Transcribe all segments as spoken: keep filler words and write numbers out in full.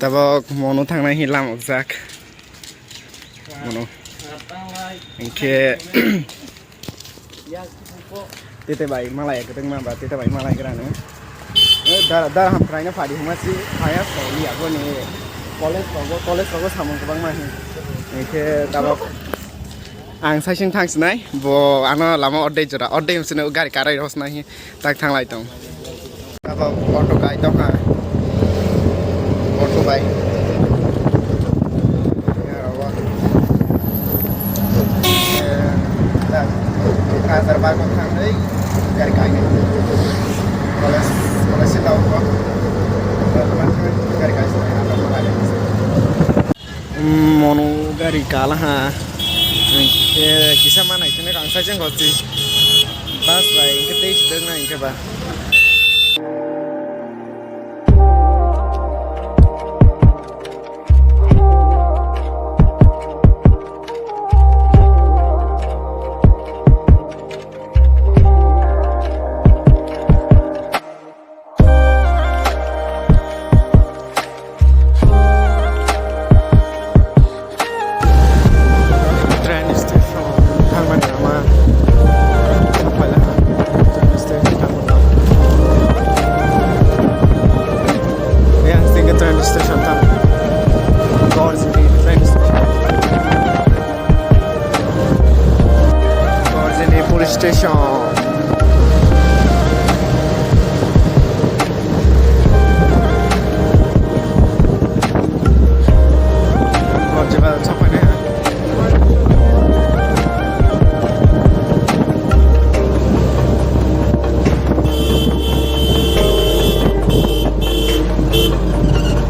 Tabok mono thangnai hi lamokjak. Mono. Hinkhe tete bai malai kwtwng ma ba tete bai malai kwrwngno. Eh, dara, dara ham khwlaino phadi hwnma si phaya soli aboni college rogo, college rogo samung kwbangma hi. Hinkhe tabok ang saising thangsinai, bo ano lama ordek jora, ordek hwnwi sino gari karai rosnai hi. Tak thanglai tong. Abo auto kai tong ha. Auto bai. Ya, abo. Eh, tak. Kasar bai kok thang dei. Gari kai ni. College, college si tau ko. Gari kai si. Mono gari kala ha. Hinkhe kisa manai tene rang sai jeng hosi. Bus bai hinkhe tei sidok na hinkhe ba. Train station thangmani lama. Train station thangmani lama. Yang tinggal train station thang. Gorjini train station. Gorjini police station. Gorjini bazar sokphainai.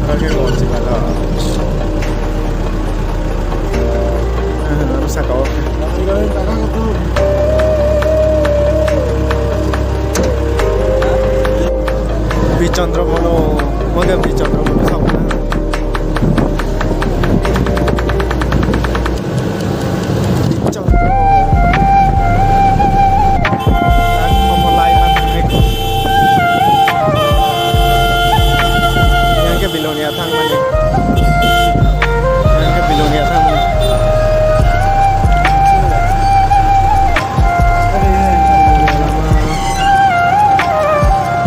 Aro khe gorjini bazar. Aro saka o khe. Bichandra Mono, mangga Bichandra Mono sabna. Bichandra. Omo lai ma thangwi. Yang khe Bilonia thangmani. Yang khe Bilonia thangmani.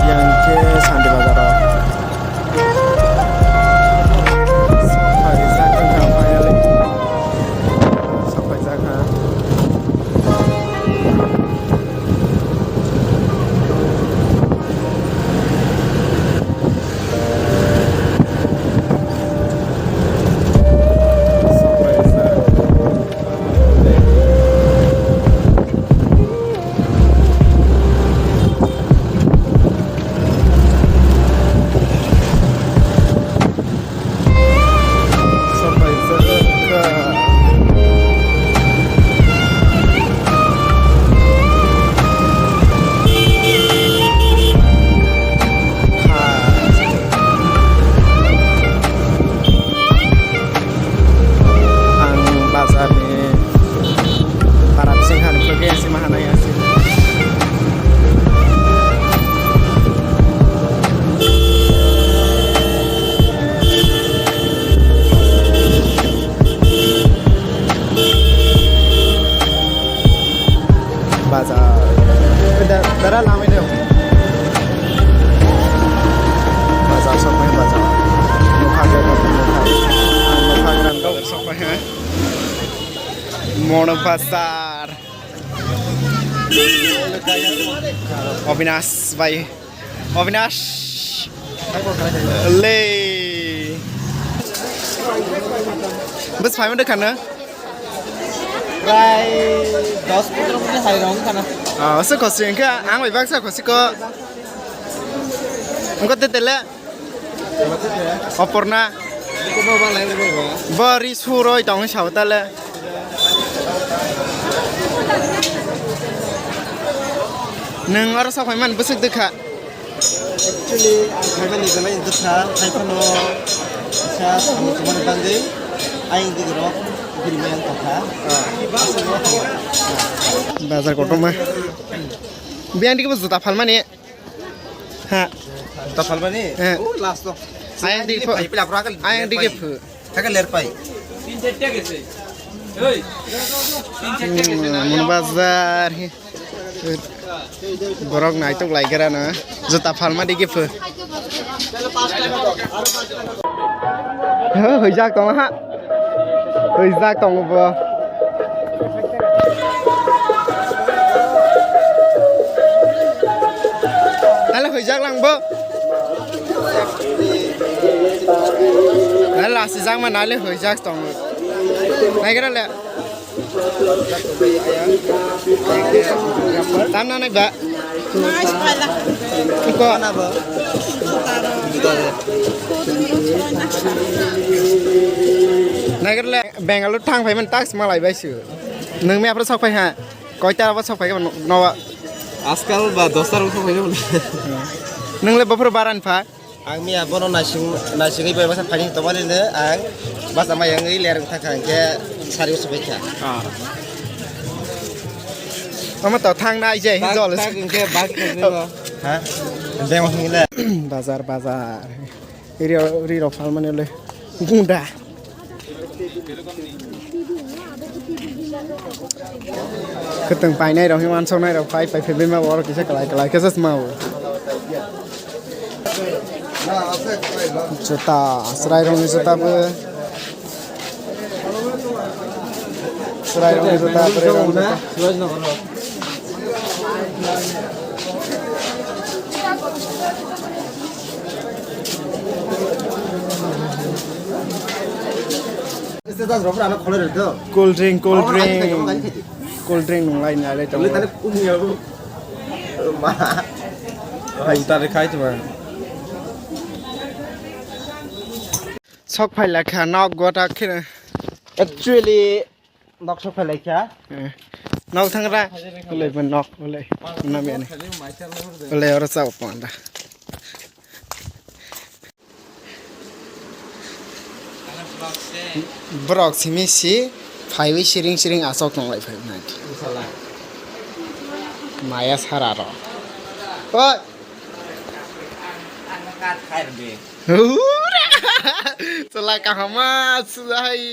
Yang khe Sandi Bazar o. Sok phaijak wngkha finally. Sok phaijak ha. Ang bazar ni para bising hani phwrwngkhe sima hanai asi. Bazar. Da-, dara lamai de. Bazar sokphaikha bazar. Nokha je nokha. Nokha gran bazar sokphaikha. Mono bazar. Obinash bai. Obinash. Le. Bus phaima de khana. Prai dos pondro minute hai rong khana. Ah, se khosi engka ang bai baksa khosi ko. Engko te tele. Oporna. Bo ri suroi tong sao tale. Nung aro sa phai man bwswk dwkha. Actually, ang khaimani belai dwkha, hai phano sa samung tongmani bagwi ayang digi rok bini mayang tongkha. Bazar kotorma. Biyang digi bo juta phalmani. Ha. Juta phalmani? Eh. Oh, last o. Ayang di pho. Ayang di ke pho. Thaka ler pai. Hmm, mun bazar. Borok naitok lai gra na. Juta phalma di ke pho. Ho, hoi jak tong ha. Hoi jak tong bo. Nale hoi jak lang bo. Nale lasi jak ma nale hoi jak tong. Nai gra le. Tam na nai ba. Ko na ba. Nai gra le. Bangalore thang phai man tax malai bai su. Nwng me aphro sok phai ha. Koita abo sok phai no. Askal ba dosta rok sok phai no. Nwng le bofro baran pha. Ang miya bono nasing nasingwi bai masa phai tongmani no ang masa mai ang ler thang kha ke sari sok phai kha. Ah. Omo to thang nai je hin jol. Bak tak ke bak ke no. Ha? Bemo hingile. Bazar bazar. Iri iri rok phalmani le. Gunda. Kwtwng painai rok, wansoknai rok, pai pai phebima borok kisa kalai kalai kisa sma o. Juta, chwrai rokni juta bo. Chwrai rokni juta, bwrwi rokni juta. Cool drink, cool drink. Cool drink nung lai nai lai tongo. Tare khai tuma. Sok phai lai kha nok gota kheno. Actually, nok sok phai lai kha. Eh. Nok thangra. Ulai ban nok ulai. Namya ni. Ulai oro chao panda. Borok simi si phaiwi siring siring asok tonglai phai nai. Maya sara rok. Oi. Hura! Chwla kahama chwlai.